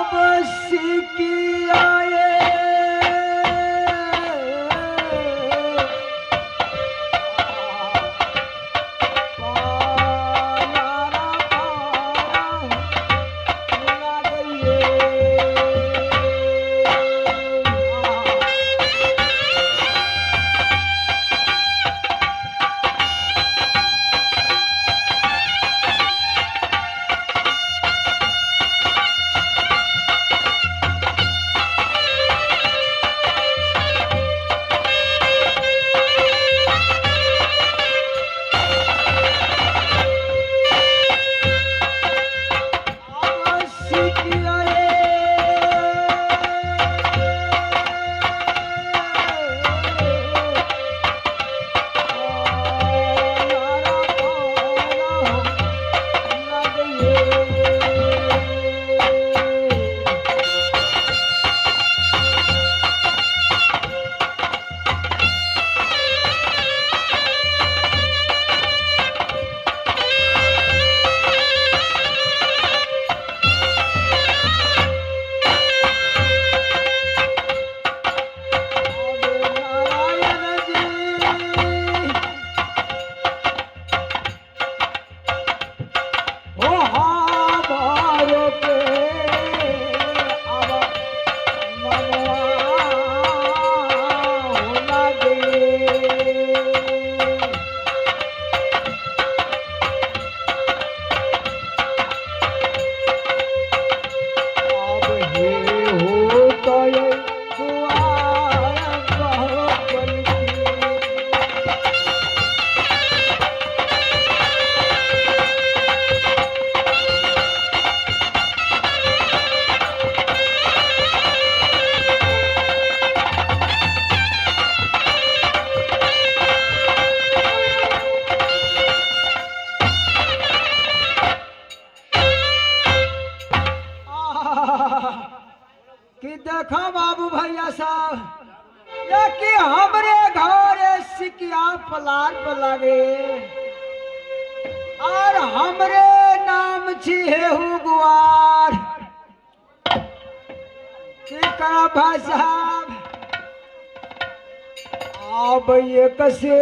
अब सिकिया कि देखो बाबू भैया साहब, ये कि हमरे घरे सिकिया पलार पर लागे और हमरे नाम छी हेहू गुआर। की करब भाई साहब, अब एक से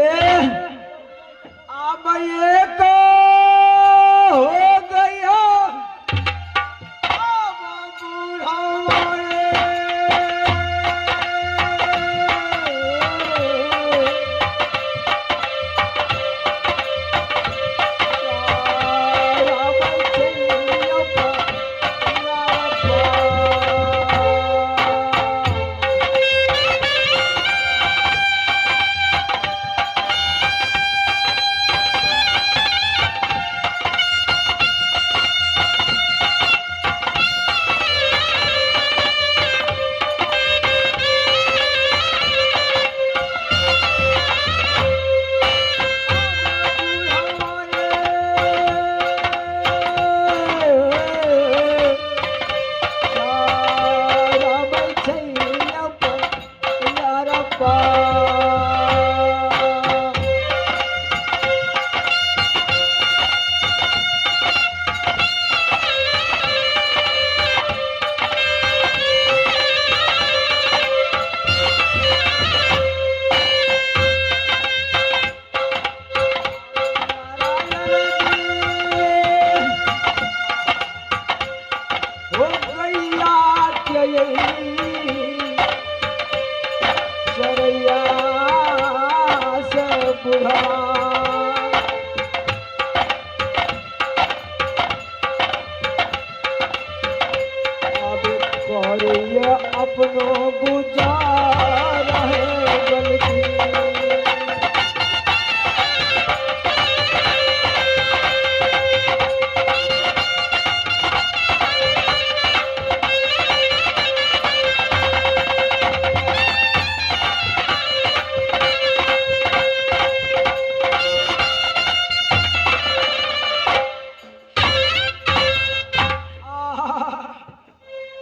अब एक हो गया। अब बूढ़ा हो गैया के सरैया से बुढ़ा। अब करिए अपनो गुजारा है बल्कि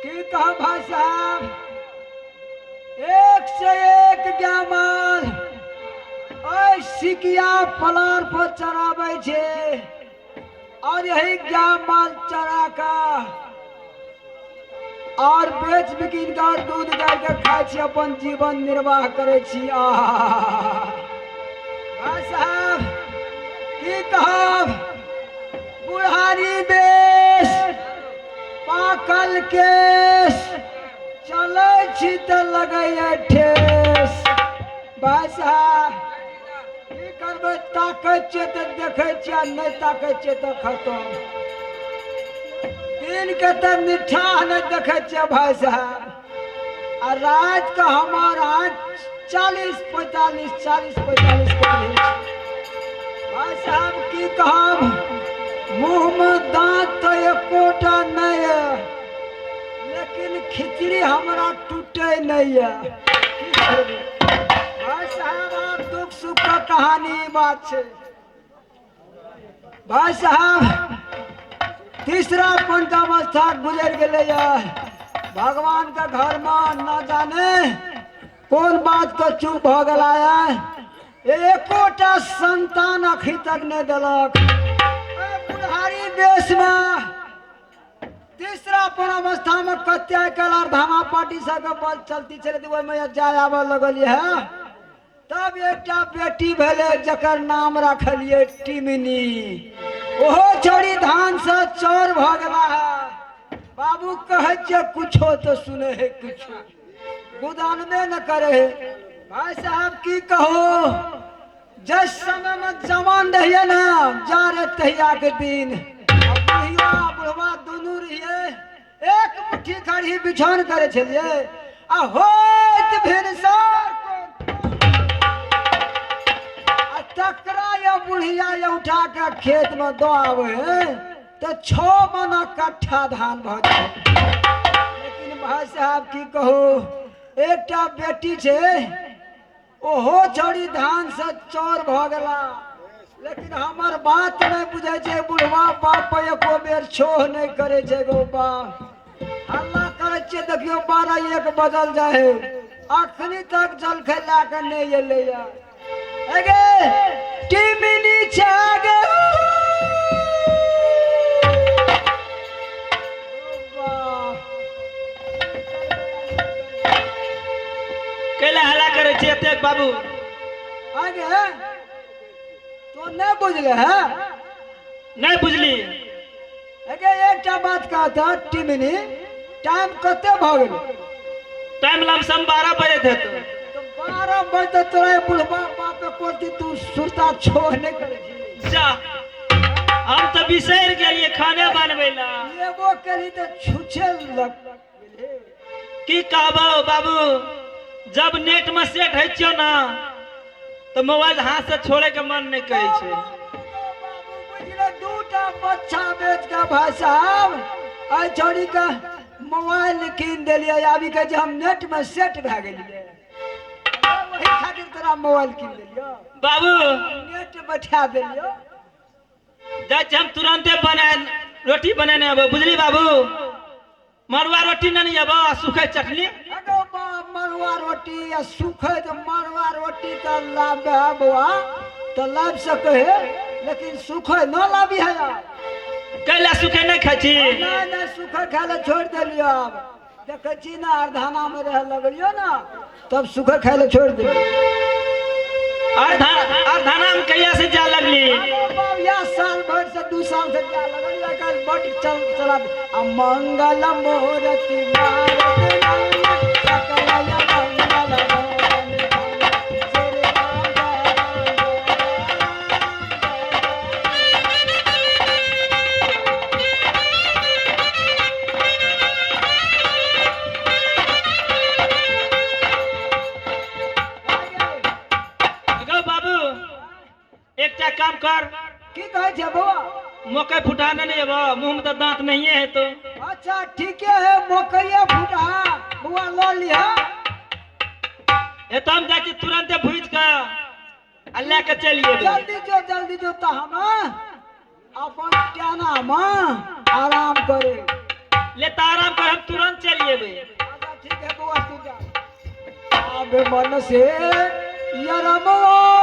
की कहा भाई साहब, एक से एक ज्ञामाल ओहि सिकिया पलार पर चराबै छै और यही ज्ञामाल चरा का आओर बेच बिकिन कऽ दूध गाय के खाइ छी, अपन जीवन निर्वाह करै छी। आहा भाई साहब, की कहब, बुढ़ारी बेस पाकल केस, चलै छी तऽ लगैए ठेस। भाई साहब, की करबै, ताकै छियै तऽ देखै छियै, आ नहि ताकै छियै तऽ खतम। दिन के तऽ निठाह नहि देखै छियै भाई साहब, आ राति के हमर आँखि 40 45 40 45 के रहै छै। भाई साहब, की कहब, मुँहमे दाँत तऽ एकोटा नहि यऽ, लेकिन खिचड़ी हमरा टूटै नहि यऽ। की करबै भाई साहब, आब दुख सुख के कहानी ई बात छै। भाई साहब, तीसरा पंचावस्था गुजरि गेलै यऽ। भगवान के घर में न जाने कोन बात के चुप भऽ गेला है, एकोटा संतान अखी तक नहि देलक। एहि बुढ़ारी देश में तीसरा अपन अवस्था में कते आइ काल्हि आर धामा पार्टी सबके बल चलती छलै, तऽ ओहिमे जाय आबऽ लगलियै है। तब एकटा बेटी भेलै जकर नाम रखलियै टिमनी। ओहो छौड़ी धान से चौर भऽ गेला है। बाबू कहै छियै कुछो तऽ सुनै है, कुछो गुदानबे न करे है। भाई साहब, की कहो, जिस समय में जवान रहिए ना, जा रे तहिया के दिन, आ बुढ़िया बुढ़वा दुनू रहिए, एक मुट्ठी खड़ी बिछौन करे छलियै, आ होइत भिनसर आ तकरा या बुढ़िया या उठा के खेत में दऽ आबै है तऽ 6 मना कट्ठा धान भऽ जाइ। लेकिन भाई साहब, की कहू, एकटा बेटी छै, ओहो छौड़ी धान से चोर भऽ गेला, लेकिन हमर बात नहि बुझै छै। बुढ़वा बाप पर एको बेर छोह नहि करै छै गो बाप। हल्ला करै छियै, देखियौ 12 1 बजल जाइ है, अखनी तक जलखै लए कऽ नहि एलैया। एगे टिमिनी छै गे। कैला हल्ला करै छी एतेक बाबू? आगे तो नहि बुझले है? नहि बुझली। अगे एकटा बात कहता टिमिनी, टाइम कते भऽ गेल? टाइम लमसम 12 बजे हेतौ। तऽ 12 बजे तोरा बुढ़बा बाप कोती तू सुरता छोह नहि करै छी? जा, हम तऽ बिसरि गेलियै खाने बनबै ला। एगो केली तऽ छुछे लग गेलै। की कहबौ बाबू, जब नेट में सेट होइ छियौ ना तऽ मोबाइल हाथ से छोड़े के मन नहि करै छै। बुझले, दूटा बच्चा बेच के भाई साहब एहि छौड़ी के मोबाइल कीन देलियै, आबि के जे हम नेट में सेट भए गेलियै, ओहि खातिर तोरा मोबाइल कीन देलियौ। बाबू, नेट बैठा देलियौ। जाइ छी हम तुरंते बना रोटी बनेने अबो, बुझली बाबू? मड़ुआ रोटी नहि अबो आ सूखे चटनी। अगो बा, मड़ुआ रोटी आ सूखे तऽ मड़ुआ रोटी तऽ लाबे बौआ, तऽ लाबि सकै है, लेकिन सूखे न लाबी है आब। कैला सूखे नहि खाइ छी? नहि नहि, सूखे खाय लए छोड़ि देलियौ। आब देखै छी ने, अरधाना मे रहै लगलियौ ने, तब सूखे खाय लए छोड़ि देलियौ। अरधाना में कहिया से जाय लगली? बाप, या साल भरि से 2 साल से जाय लगलियौ। आइ काल्हि बड्ड चल चला आ मंगल मूर्ति मारुति नंदन, सकल मंगल भवन, श्री राम जय राम जय राम। गौ बाबू, एकटा काम कर। की कहै छै बौआ? मकई फुटाने नहीं अबो, मुंह में तो दांत नहीं है तो। अच्छा ठीके है, मकइये फुटा बौआ लऽ लिह। ए तो हम जाइ छी तुरंते भुजि कऽ आ लए कऽ चलि एबै। जल्दी जो, जल्दी जो, तऽ हम अपन टाना मे आराम करे। ले तऽ आराम कर, हम तुरंत चलि एबै। अच्छा ठीक है बौआ, तू जा। आब मन से यरमवा